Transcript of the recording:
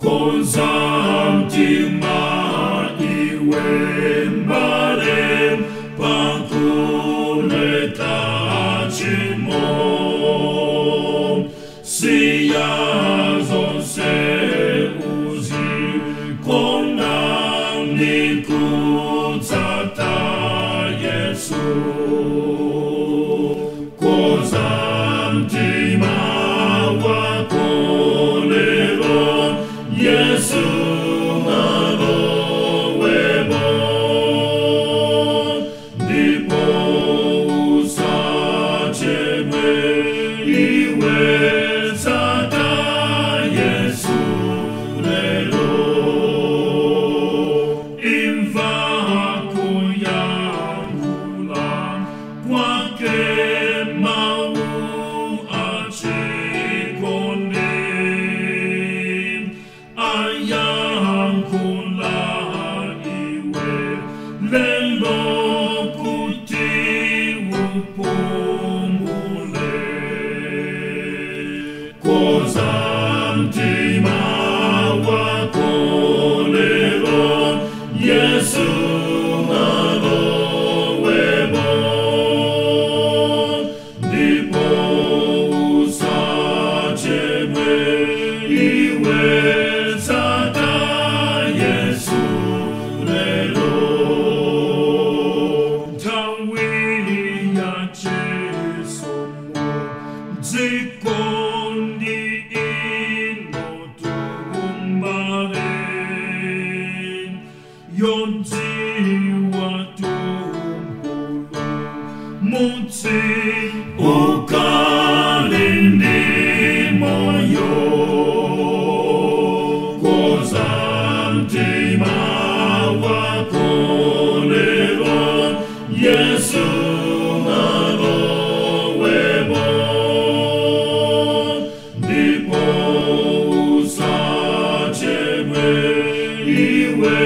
Konza mtima iwe mbale pakuleka tchimo. Siya zonse uzikonda ndikutsata Yesu. Konza mtima wako lero, Yesu alowemo. Ndipo usachedwe iwe tsata Yesu lero. Imva kuyankhula kwake mawu achikondi. Ayankhula iwe lelo kuti upumule. Konza mtima wako lero, Yesu alowemo. Ndipo usachedwe iwe tsata Yesu lero. Nthawi ya chisomo dziko ndi ino tukumbale. Yodziwa tumpulumutsi ukhale ndi moyo. Konza mtima wako lero, Yesu alowemo. Ndipo usachedwe iwe